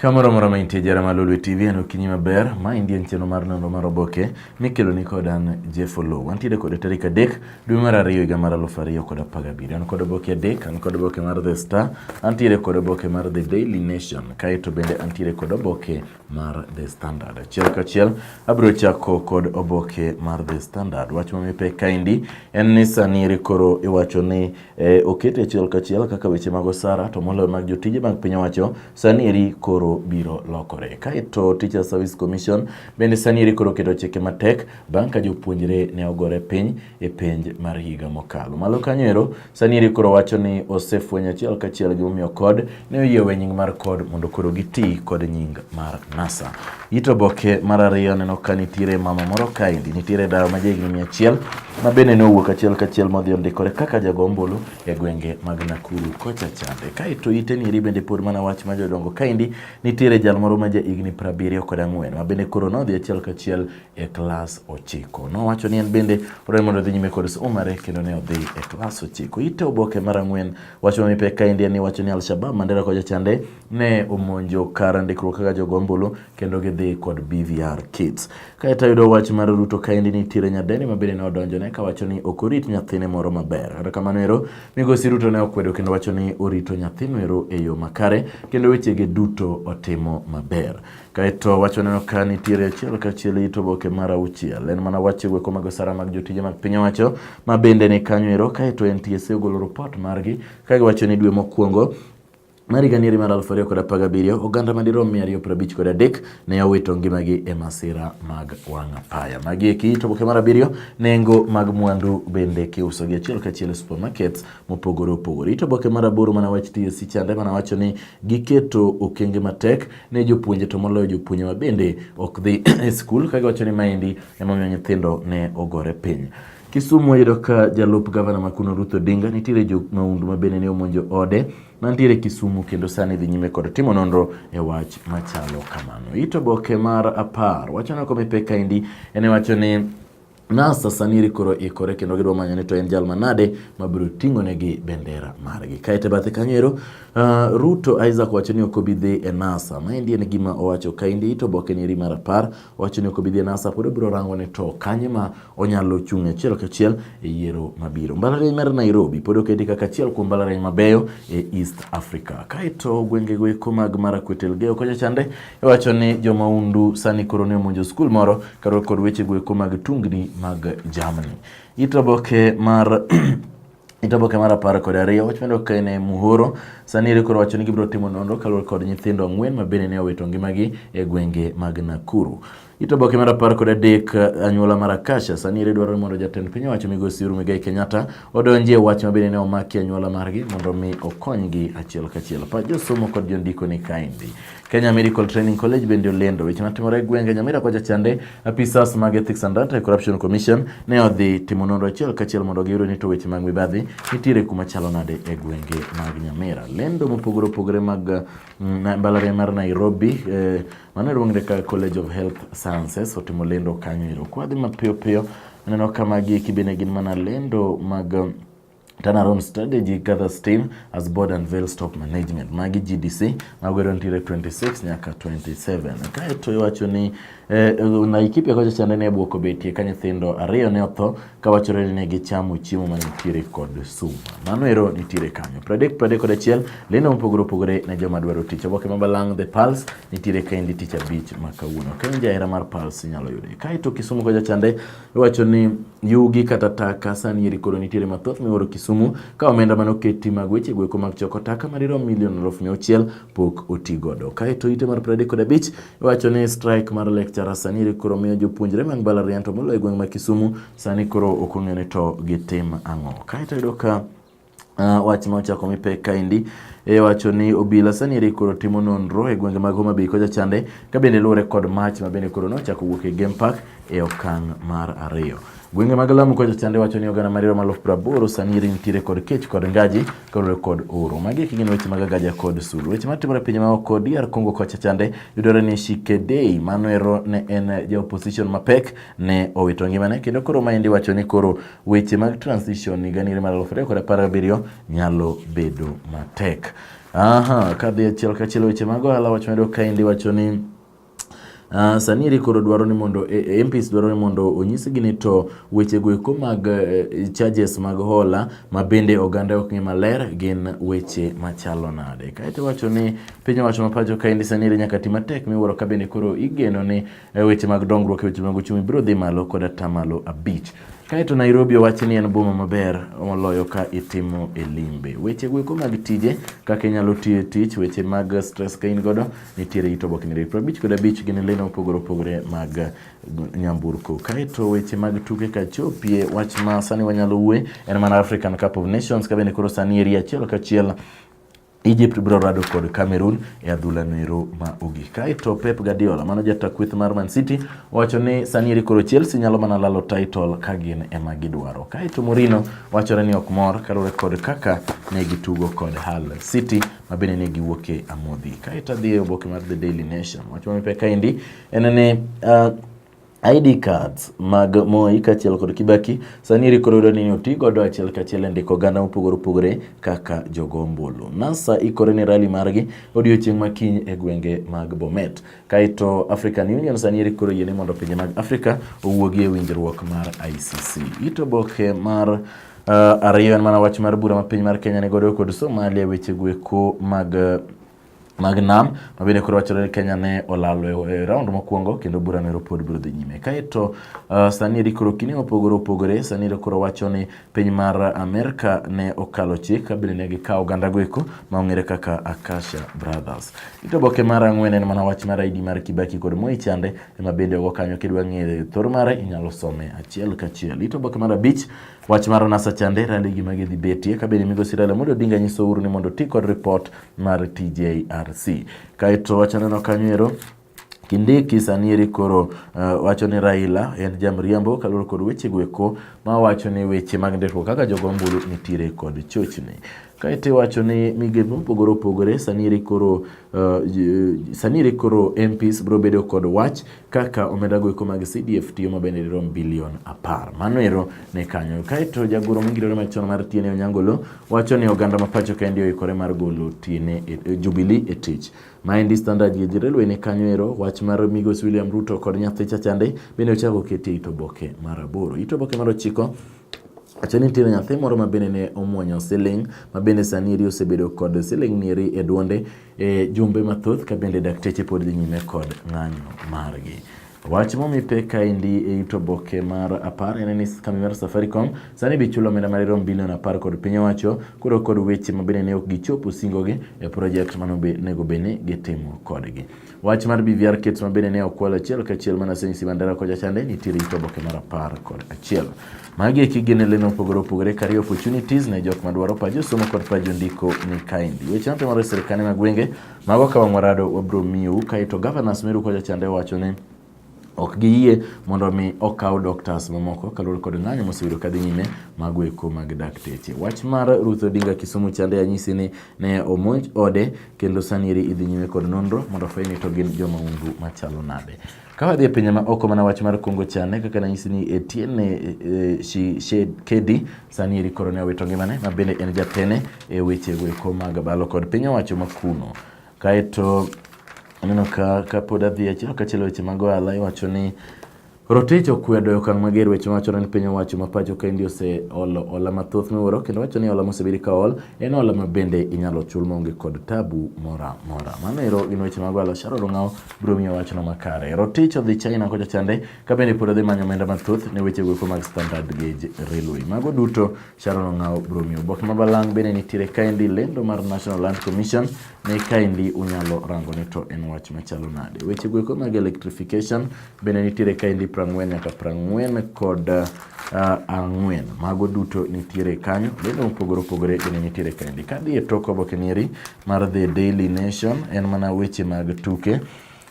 Kamoro amora ma intie jara mar Lolwe TV en okinyi maber. Ma endi en chenro mar nonro mar oboke mikelo ni kod an Jeff Oloo. Wantiere kod tarik 3 dwe mar 2 higa mar 2017. An kod oboke 3, an kod oboke mar The Star, antiere kod oboke mar The Daily Nation, kaeto bende antiere kod oboke mar The Standard. Achiel kachiel abiro chako kod oboke mar The Standard. Wach ma mipek kaendi en ni sani eri koro iwacho ni okete achiel kachiel kaka weche mag osara to moloyo mag jotije mag piny owacho sani eri koro biro lokore. Kaeto Teacher Service Commission bende sani eri koro oketo chike matek bang' ka jopuonjre ne ogore piny e penj mar higa mokalo. Malo kanyo ero sani eri koro wacho ni osefwenyo achiel kachiel gimomiyo kod ne oyie we nying mar kod mondo koro giti kod nying mar NASA. It oboke mar ariyo neno ka nitiere mama moro kaendi, nitiere dayo ma jahigni 100 ma bende ne owuok achiel kachiel modhi ondikore kaka jago ombulu e gwenge mag Nakuru kocha chande. Kaeto ite nieri bende pod mana wach ma jodongo kaendi nitiere jal moro ma jahigni 74 ma bende koro nodhi achiel kachiel e klas 9. Nowacho ni en bende odwaro mondo odhi nyime kod somo mare kendo ne odhi e klas 9. Ite oboke mar 4 wach ma mipek kaendi en ni wacho ni Al-Shabaab Mandera kocha chande ne omonjo kar ndikruok kaka jogo ombulu kendo gidhi kod BVR kits. Kaeto ayudo wach mar Ruto kaendi nitiere nyadendi ma bende ne odonjone kawacho ni ok orit nyathine moro maber. Kata kamano ero, migosi Ruto ne okwedo kendo wacho ni orito nyathino ero e yo makare kendo wechege duto otimo maber. Kaeto wach waneno ka nitiere achiel kachiel it oboke mar 6 en mana wach weko mag osara mag jotije mag piny owacho ma bende ni kanyo ero. Kaeto NTSA ogolo ripot margi ka giwacho ni dwe mokwongo mar higa nieri mar 2017 oganda madirom 253 ne owito ngimagi e masira mag wang' apaya. Magi eki it oboke mar 7 nengo mag mwandu bende kiusogi achiel kachiel e supermarkets mopogore opogore. It oboke mar 8 mana wach TSC chande mana wacho ni giketo okenge matek ne jopuonje to moloyo jopuonje ma bende ok dhi e skul ka giwacho ni maendi emomiyo nyithindo ne ogore piny. Kisumu wayudo ka jalup gavana ma kuno Ruth Odinga nitiere jo maundu ma bende ne omonjo ode mantiere Kisumu kendo sani dhi nyime kod timo nonro e wach machalo kamano. It oboke mar 10 wacho nako mipek kaendi en wacho ni NASA sani eri koro ikore kendo gidwa manyo ni to en jal manade mabiro ting'o negi bendera margi. Kaeto e bathe kanyo ero, Ruto Isaac wacho ni ok obi dhi e NASA. Maendi en gima owacho kaendi to oboke ni eri mar 10 owacho ni ok obi dhi e NASA pod obiro rango ni to kanye ma onyalo chung' achiel kachiel e yiero mabiro. Mbalariany mar Nairobi pod oketi kaka achiel kuom mbalariany mabeyo e East Africa. Kaeto gwengego eko mag Marakwet Elgeyo kocha chande iwacho ni jomaundu sani koro ne omonjo skul moro kaluwore kod weche goeko mag tungni mag jamni. It oboke mar It oboke mar 12 wach mendo ka ne Muhoro sani eri koro wacho ni gibiro timo nonro kaluwore kod nyithindo 4 ma bende ne owito ngimagi e gwenge mag Nakuru. It oboke mar 13 anyuola mar Akasha sani eri dwaro ni mondo jatend piny owacho migosi Uhuru Muigai Kenyatta odonji e wach ma bende ne omaki anyuola margi mondo mi okonygi achiel kachiel. Pach josomo kod jondiko ni kaendi. Kenya Medical Training College bende olendo weche matimore e gwenge Nyamira kocha chande apisas mag Ethics and Anti-Corruption Commission ne odhi timo nonro achiel kachiel mondo giyud ni to weche mag mibadhi nitiere kuma chalo nade e gwenge mag Nyamira. Lendo mopogore opogore mag mbalariany mar Nairobi mano iluongo kaka College of Health Sciences otimo lendo kanyo ero. Kwadhi mapiyo piyo aneno ka magi eki bende gin mana lendo mag Turnaround strategy gathers team as board unveils top management. Magi GDC magwero nitiere 26 nyaka 27. Kaeto iwacho ni Laikipia kocha chande ne bwoko betie ka nyithindo 2 ne otho kawachore ni ne gichamo chiemo mane nitiere kod sum. Mano ero nitiere kanyo. 30 31 lendo mopogore opogore ne joma dwaro tich. Oboke ma balang' The Pulse nitiere kaendi tich abich ma kawuono. Ka in jahera mar Pulse inyalo yude. Kaeto Kisumu kocha chande iwacho ni yugi kata taka sani eri koro nitiere mathoth mioro Kisumu ka omenda mane oketi mag weche goeko mag choko taka madirom milion 600,000 pok oti godo. Kaeto ite mar 35 iwacho ni strike mar lecturer sani eri koro miyo jopuonjre mag mbalariany to moloyo e gweng' ma Kisumu sani koro ok ong'eyo ni to gitim ang'o. Kaeto iyudo ka wach ma ochako mipek kaendi iwacho ni obila sani eri koro timo nonro e gwenge mag Homa Bay kocha chande ka bende luwore kod mach ma bende koro nochako wuok e Game Park e okang' mar 2. Gwenge mag Lamu kocha chande wacho ni oganda madirom 80,000 sani eri nitiere kod kech kod ngaji kaluwore kod oro. Magi eki gin weche mag agaja kod sulu. Weche matimore e pinje maoko DR Congo kocha chande yudore ni Tshisekedi mano ero ne en ja opposition mapek ne owito ngimane kendo koro maendi wacho ni koro weche mag transition higa ni mar 2017 nyalo bedo matek. Aha, kadhi achiel kachiel weche mag ohala wach medo kaendi wacho ni sani eri koro dwaro ni mondo MPs dwaro ni mondo onyisgi ni to weche go eko mag charges mag hola ma bende oganda ok ng'e maler gin weche machalo nade. Kaeto iwacho ni piny owacho ma pacho kaendi sani eri nyaka ti matek miwuoro ka bende koro igeno ni weche mag dongruok e weche mag uchumi biro dhi malo kod atamalo abich. Kaeto Nairobi owachi ni en boma maber moloyo ka itimo e limbe. Weche go eko mag tije kaka inyalo tiyo e tich, weche mag stress ka in godo nitiere it oboke ni 55 gin lendo mopogore opogore mag nyamburko. Kaeto weche mag tuke kachopie wach ma sani wanyalo wuoye en mana African Cup of Nations ka bende koro sani eri achiel kachiel Egypt biro rado kod Cameroon e adhula noero ma ogik. Kaeto Pep Guardiola mano jata kweth mar Man City owacho ni sani eri koro Chelsea nyalo mana lalo title ka gin ema gidwaro. Kaeto Mourinho wachore ni ok mor kaluwore kod kaka ne gitugo kod Hull City ma bende ne giwuok e amodhi. Kaeto adhi e oboke mar The Daily Nation. Wach ma mipek kaendi en ni ID cards mag Moi kaachiel kod Kibaki sani eri koro yudo ni oti godo achiel kachiel e ndiko oganda mopogore opogore kaka jogo ombulu. NASA ikore ne rally margi odiochieng' ma kiny e gwenge mag Bomet. Kaeto African Union sani eri koro yiene mondo pinje mag Afrika owuogi e winjruok mar ICC. It oboke mar ariyo en mana wach mar bura ma piny mar Kenya ni godo kod Somalia weche goeko mag nam ma bende koro wachore ni Kenya ne olalo e round mokwongo kendo bura no pod biro dhi nyime. Kaeto sani eri koro kinde mopogore opogore sani eri koro wacho ni piny mar Amerka ne okalo chik ka bende ne gikawo oganda go eko ma ong'ere kaka Akasha Brothers. Ito oboke mar ang'wen en mana wach mar ID mar Kibaki kod Moi chande ema bende ogo kanyo kidwa ng'eyo thor mare inyalo some achiel kachiel. Ito oboke mar abich wach mar NASA chande rally gima gidhi betie ka bende migosi Raila Amolo Odinga nyiso Uhuru ni mondo oti kod report mar TJRC. Kaeto wach aneno kanyo ero Kindiki sani eri koro wacho ni Raila en jamriambo kaluwore kod weche go eko ma wacho ni weche mag ndikruok kaka jogo ombulu nitiere kod chochni. Kaeto iwacho ni migepe mopogore opogore sani eri koro sani eri koro MPs biro bedo kod wach kaka omenda go eko mag CDF tiyo ma bende dirom bilion 10. Mano ero ne kanyo. Kaeto jagoro mongirore machon mar TNA Onyango Oloo wacho ni oganda ma pacho kaendi oikore mar golo TNA Jubilee e tich. Maendi Standard Gauge Railway ni kanyo ero wach mar migosi William Ruto kod nyathi chachande bende ochako oketie it oboke mar 8. It oboke mar 9 wacho ni nitiere nyathi moro ma bende ne omuonyo siling ma bende sani eri osebedo kod siling nieri e duonde e jumbe mathoth ka bende dakteche pod dhi nyime kod ng'anyo margi. Wach momi pek kaendi e it oboke mar 10 en ni kambi mar Safaricom sani bi chulo omenda madirom bilion 10 kod piny owacho koro kod weche ma bende ne ok gichopo singogi e project mano onego bed ni gitimo kodgi. Wach mar BVR kits ma bende ne okwal achiel kachiel mana Sensi Mandera kocha chande nitiere it oboke mar 11. Magi eki gin lendo mopogore opogore career opportunities ne jok madwaro pajo somo kod pajo ndiko ni kaendi. Weche matimore e sirkande mag gwenge mago ka wang' warado wabiro miyou kaeto governors Meru kocha chande wacho ni ok giyie mondo mi okaw doctors mamoko kaluwore kod ng'anyo mosebedo kadhi nyime mago eko mag dakteche. Wach mar Ruth Odinga Kisumu chande anyisi ni ne omonj ode kendo sani eri idhi nyime kod nonro mondo ofweny ni to gin jomahundu machalo nade. Ka wadhi e pinje ma oko mana wach mar Congo chande kaka nanyisi ni Etienne Tshisekedi sani eri koro ne owito ngimane ma bende en jatene e weche go eko mag balo kod piny owacho ma kuno. Kaeto aneno ka kapod adhi achiel kachiel weche mag ohala iwacho ni Rotich okwedo e okang' mager weche mawacho ni piny owacho ma pacho kaendi oseolo hola mathoth miwuoro kendo wacho ni hola mosebedi ka ol en hola ma bende inyalo chul maonge kod tabu mora amora. Mano ero gin weche mag ohala. Sharon Ong'awo biro miyo wachno makare. Rotich odhi China kocha chande ka bende pod odhi manyo omenda mathoth ne weche goeko mag Standard Gauge Railway. Mago duto Sharon Ong'awo biro miyo. Oboke ma balang' bende nitiere kaendi lendo mar National Land Commission ne kaendi unyalo rango ni to en wach machalo nade. Weche goeko mag electrification bende nitiere kaendi 40 nyaka 44. Mago duto nitiere kanyo. Lendo mopogore opogore bende nitiere kaendi. Kadhi e tok oboke nieri mar The Daily Nation en mana weche mag tuke.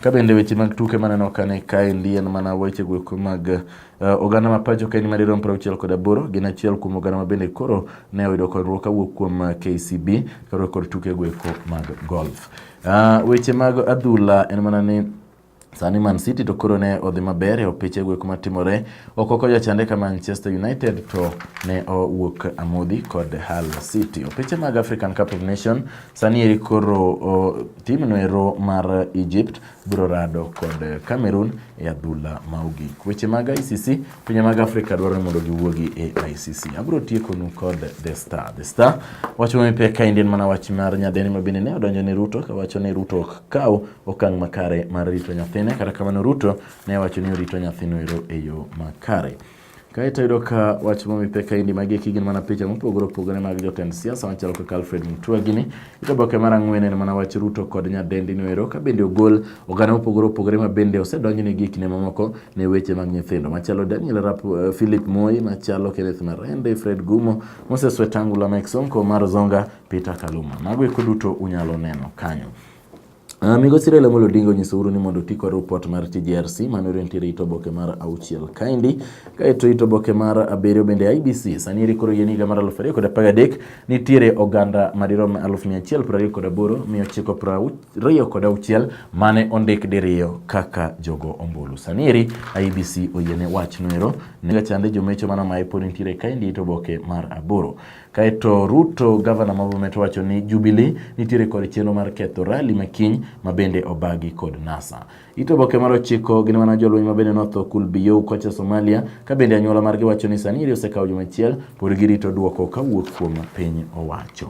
Ka bende weche mag tuke maneno ka ni kaendi en mana weche goeko mag oganda ma pacho kaendi madirom 68 gin achiel kuom oganda ma bende koro ne oyudo konyruok kawuok kuom KCB kaluwore kod tuke goeko mag golf. Weche mag adhula en mana ni Sani Man City to koro ne odhi maber e opiche go eko matimore oko kocha chande ka Manchester United to ne owuok amodhi kod Hull City. Opiche mag African Cup of Nation sani eri koro tim no ero mar Egypt biro rado kod Cameroon e adhula ma ogik. Weche mag ICC, pinje mag Afrika dwaro ni mondo giwuogi e ICC. Abiro tiekonu kod The Star. The Star wacho mipek kaendi en mana wach mar nyadendi ma bende ne odonjo ne Ruto kawacho ni Ruto ok kaw okang' makare mar rito nyathine. Kata kamano Ruto ne wacho ni orito nyathino ero e yo makare. Kaeto yudo ka wach momi pek kaendi magi eki gin mana picha mopogore opogore mag jotend siasa machalo kaka Alfred Mutua gini. Ito oboke mar ang'wen en mana wach Ruto kod nyadendi no ero ka bende ogol oganda mopogore opogore ma bende osedonjnegi e kinde mamoko ne weche mag nyithindo machalo Daniel Arap Philip Moi, machalo Kenneth Marende, Fred Gumo, Moses Wetangula, Mike Sonko, Omar Ozonga, Peter Kaluma. Mago eko duto unyalo neno kanyo. Migosi Raila Amolo Odinga onyiso Uhuru ni mondo oti kod ripot mar TJRC mano ero nitiere it oboke mar auchiel kaendi. Kaeto it oboke mar abiriyo bende IBC sani eri koro yie ni higa mar 2013 nitiere oganda madirom 128,926 mane ondik diriyo kaka jogo ombulu. Sani eri IBC oyiene wachno ero ne chande jomecho mano ma pod nitiere kaendi it oboke mar aboro. Kaeto Ruto, gavana ma Bomet wacho ni Jubilee nitiere kod chenro mar ketho rally ma kiny ma bende obagi kod NASA. It oboke mar ochiko gin mana jolweny ma bende notho Kulbiyow kocha Somalia ka bende anyuola margi wacho ni sani eri osekawo juma achiel pod girito duoko kawuok kuom piny owacho.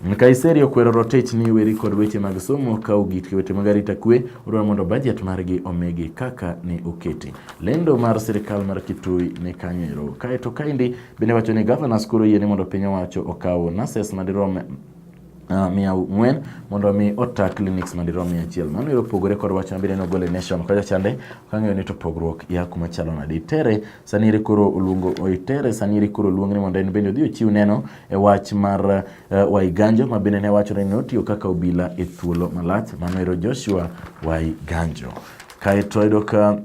Nkaiseri okwero Rotich ni weri kod weche mag somo ka ogik weche mag arita kwe odwaro mondo bajet margi omigi kaka ne oketi. Lendo mar sirikal mar Kitui ni kanyo ero. Kaeto kaendi bende wacho ni governors koro yie ni mondo piny owacho okaw nurses madirom 400 mondo mi ota clinics madirom 100. Mano ero opogore kod wach mabende nogol e Nation kocha chande kang'eyo ni to pogruok ya kuma chalo nade. Itere sani eri koro oluongo Oitere sani eri koro oluong ni mondo en bende odhi ochiw neno e wach mar Waiganjo ma bende ne wachore ni notiyo kaka obila e thuolo malach. Mano ero Joshua Waiganjo. Kaeto ayudo ka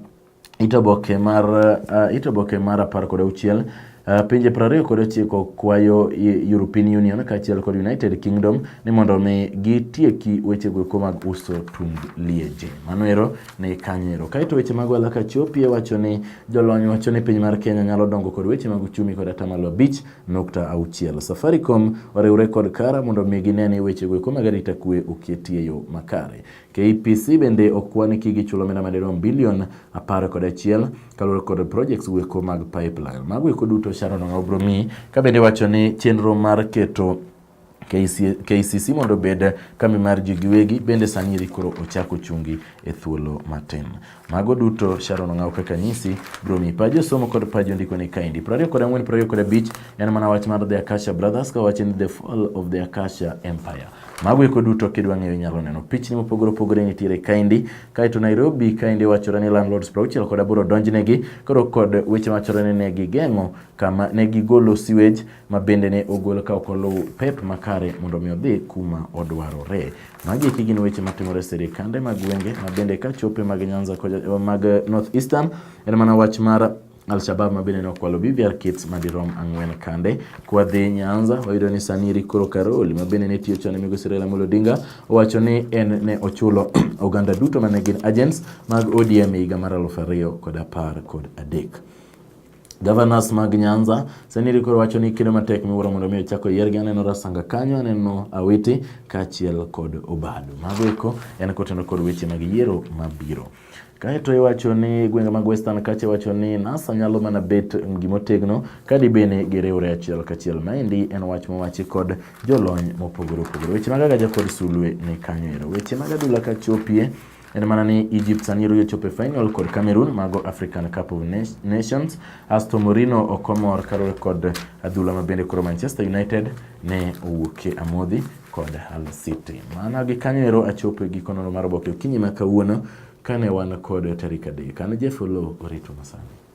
itoboke mar itoboke mar 16 pinje 29 kwayo European Union kaachiel kod United Kingdom ni mondo mi gitieki weche goeko mag uso tung lieje. Mano ero ni kanyo ero. Kaeto weche mag ohala kachopie wacho ni jolony wacho ni piny mar Kenya nyalo dongo kod weche mag uchumi kod atamalo 5.6. Safaricom oriwre kod Kara mondo mi gine ni weche goeko mag arita kwe oketi e yo makare. KPC bende okwa ni kik gichul omenda madirom bilion 11 kaluwore kod projects goeko mag pipeline. Mago eko duto Sharon Ong'awo biro miyi ka bende wacho ni chenro mar keto KCC mondo obed kambi mar ji giwegi bende sani eri koro ochako chungi e thuolo matin. Mago duto Sharon Ong'awo kaka nyisi biro miyi. Paji osomo kod paji ondiko ni kaendi. 24 25 en mana wach mar The Acacia Brothers ka wacho ni The Fall of the Acacia Empire. Mago eko duto kidwa ng'eyo inyalo neno pichni mopogore opogore nitiere kaendi. Kaeto Nairobi kaendi wachore ni landlords 68 donjnegi koro kod weche machore ni ne gigeng'o kama ne gigolo sewage ma bende ne ogol ka ok oluw pep makare mondo mi odhi kuma odwarore. Magi eki gin weche matimore e sirikande mag gwenge ma bende ka chope mag Nyanza kod mag North Eastern en mana wach mar Al-Shabaab ma bende ne okwalo BVR kits madirom ang'wen kande. Kwadhi Nyanza wayudo ni sani eri koro Karoli ma bende ne tiyo chon e migosi Raila Amolo Odinga owacho ni en ne ochulo oganda duto mane gin agents mag ODM e higa mar 2013. Governors mag Nyanza sani eri koro wacho ni kedo matek miwuoro mondo mi ochak oyiergi. Aneno Rasanga kanyo, aneno Awiti kaachiel kod Obado. Mago eko en koteno kod weche mag yiero mabiro. Kaeto iwacho ni gwenge mag Western kacha iwacho ni NASA nyalo mana bet gimotegno ka dibene giriwre achiel kachiel. Maendi en wach mowachi kod jolony mopogore opogore. Weche mag agaja kod sulwe ni kanyo ero. Weche mag adhula kachopie en mana ni Egypt sani ero ochopo e final kod Cameroon mago African Cup of Nations. Asto Mourinho ok omor kaluwore kod adhula ma bende koro Manchester United ne owuokie amodhi kod Hull City. Mana gi kanyo ero achopo e giko nonro mar oboke okinyi ma kawuono kane wan kod tarik adek. An Jeff Oloo orito masani.